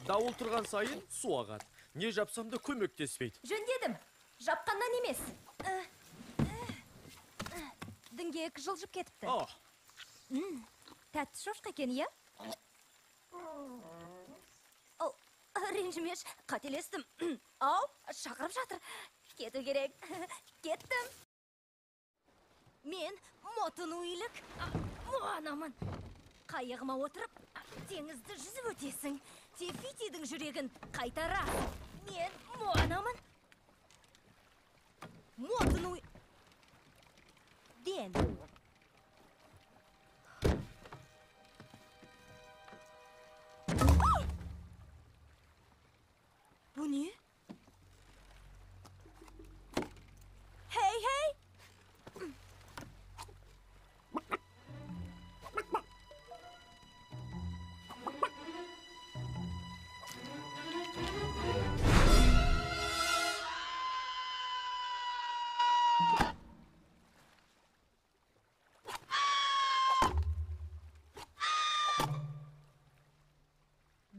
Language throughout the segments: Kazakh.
Дауыл тұрған сайын су ағады. Не жапсам да көмектеспейді. Жөндедім. Жапқаннан емес. Діңгек жылжып кетіпті. Тәтті шошқа екен, иә? Ренжімеш, қателестім. Ау, шақырып жатыр. Кету керек. Кеттім. Мен Мотунуилік Моанамын. Қайығыма отырып, теңізді жүзіп өтесің. Те-Фитидің жүрегін қайтарасың. Мен Моанамын. Мотунуи... Ден. Бұл не? Хей, хей!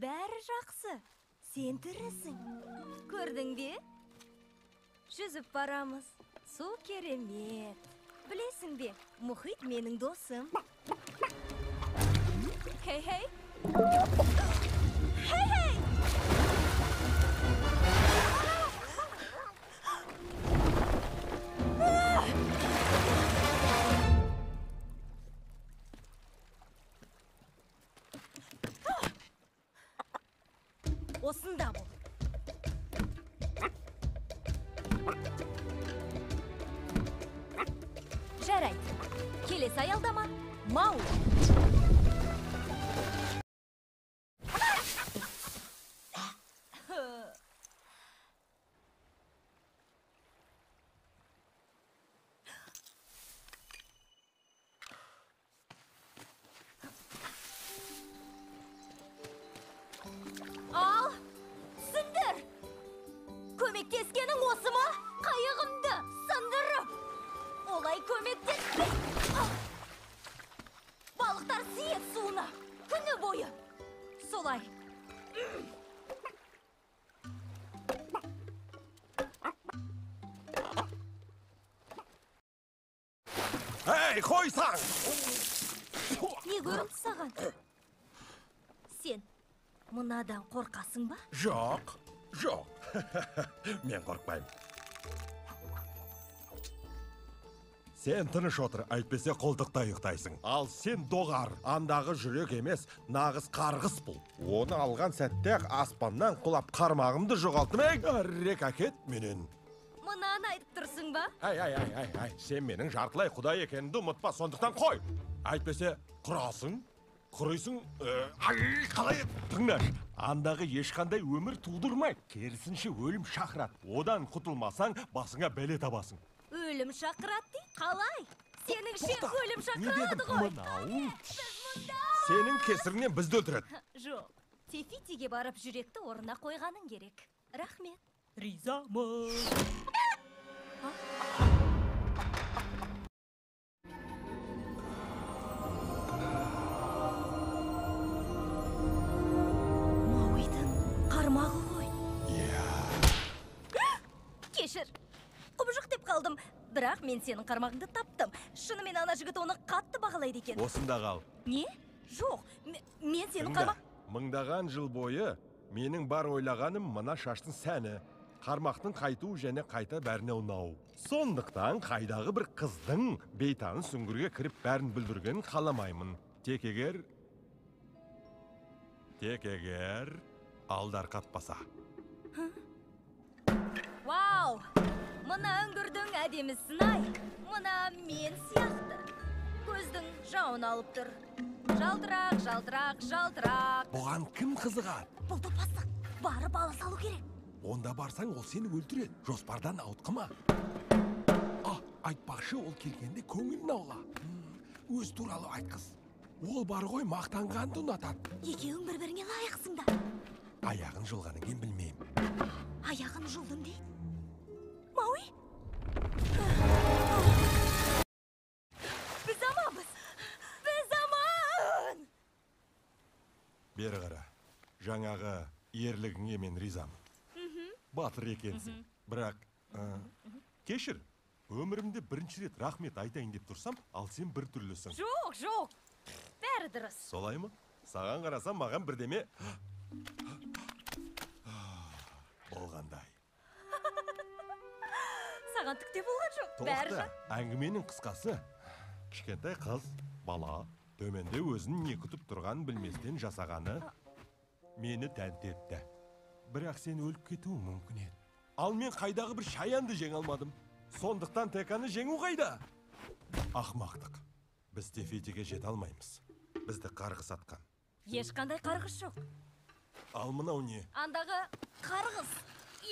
Бәрі жақсы. Сен тірісің. Көрдің бе? Жүзіп барамыз. Су керемет. Білесің бе, мұхит менің досым. Хей, хей! Хей, хей! Осында бол. Жарайды. Келесі аялдама Мауи. Ал, сындыр! Көмектескенің осы ма? Қайығымды сындырып! Олай көмектеспей! Балықтар сиет суына күні бойы. Солай. Эй, қойсаң! Не көрінді саған? Сен мынадан қорқасың ба? Жоқ, жоқ. Мен қорықпаймын. Сен тыныш отыр, әйтпесе қолтықта ұйықтайсың. Ал сен доғар, андағы жүрек емес, нағыз қарғыс бұл. Оны алған сәтте аспаннан құлап қармағымды жоғалттым. Ей, әрірек әкет менен. Мынаны айтып тұрсың ба? Ай, ай, ай, ай, ай, сен менің жартылай құдай екенімді ұмытпа, сондықтан қой. Әйтпесе құрасың, құрисың, ай, қалай тыңдашы. Андағы ешқандай өмір тудырмайды, керісінше өлім шақырады. Одан құтылмасаң, басыңа бәле табасың. Өлім шақырады дейді? Қалай? Сеніңше өлім шақырады ғой. Мынау сенің кесіріңнен бізді өлтіреді. Жоқ, Те-Фитиге барып жүректі орнына қойғаның керек. Рахмет. Ризамын. Мауидің қармағы ғой. Иә. Кешір. Құбыжық деп қалдым. Бірақ мен сенің қармағыңды таптым. Шынымен ана жігіт оны қатты бағалайды екен. Осында қал. Не? Жоқ, мен сенің қармақ... Мыңдаған жыл бойы менің бар ойлағаным мына шаштың сәні, қармақтың қайтуы және қайта бәріне ұнау. Сондықтан қайдағы бір қыздың бейтаныс үңгірге кіріп бәрін бүлдіргенін қаламаймын. Тек егер алдар қатпаса. Вау! Мына үңгірдің әдемісін-ай, мына мен сияқты. Көздің жауын алып тұр. Жалтырақ, жалтырақ, жалтырақ. Бұған кім қызығады? Бұл топастық. Барып ала салу керек. Онда барсаң, ол сені өлтіреді. Жоспардан ауытқыма. Айтпақшы, ол келгенде көңілін аула. Өз туралы айтқыз. Ол бар ғой мақтанғанды ұнатады. Екеуің бір-біріңе лайықсыңдар. Аяғын жұлғаннан кейін білмеймін. Аяғын жұлдым дейді. Мауи? Біз аманбыз! Біз аман! Бері қара. Жаңағы Ерлігіңе мен ризамын. Батыр екенсің. Бірақ, кешір, өмірімде бірінші рет рахмет айтайын деп тұрсам, ал сен бір түрлісің. Жоқ, жоқ. Бәрі дұрыс. Солай ма? Саған қарасам, маған бірдеме болғандай. Саған түк те болған жоқ. Бәрі Тоқта, әңгіменің қысқасы. Кішкентай қыз, бала, төменде өзін не күтіп тұрғанын білместен жасағаны мені тәнті етті. Бірақ сен өліп кетуің мүмкін еді. Ал мен қайдағы бір шаянды жеңе алмадым. Сондықтан Теканы жеңу қайда? Ақмақтық. Біз Тефитиге жете алмаймыз. Бізді қарғыс атқан. Ешқандай қарғыс жоқ. Ал мынау не? Андағы қарғыс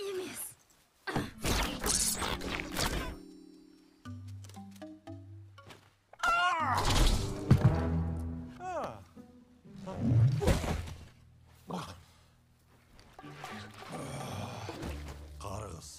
емес. Қарғыс.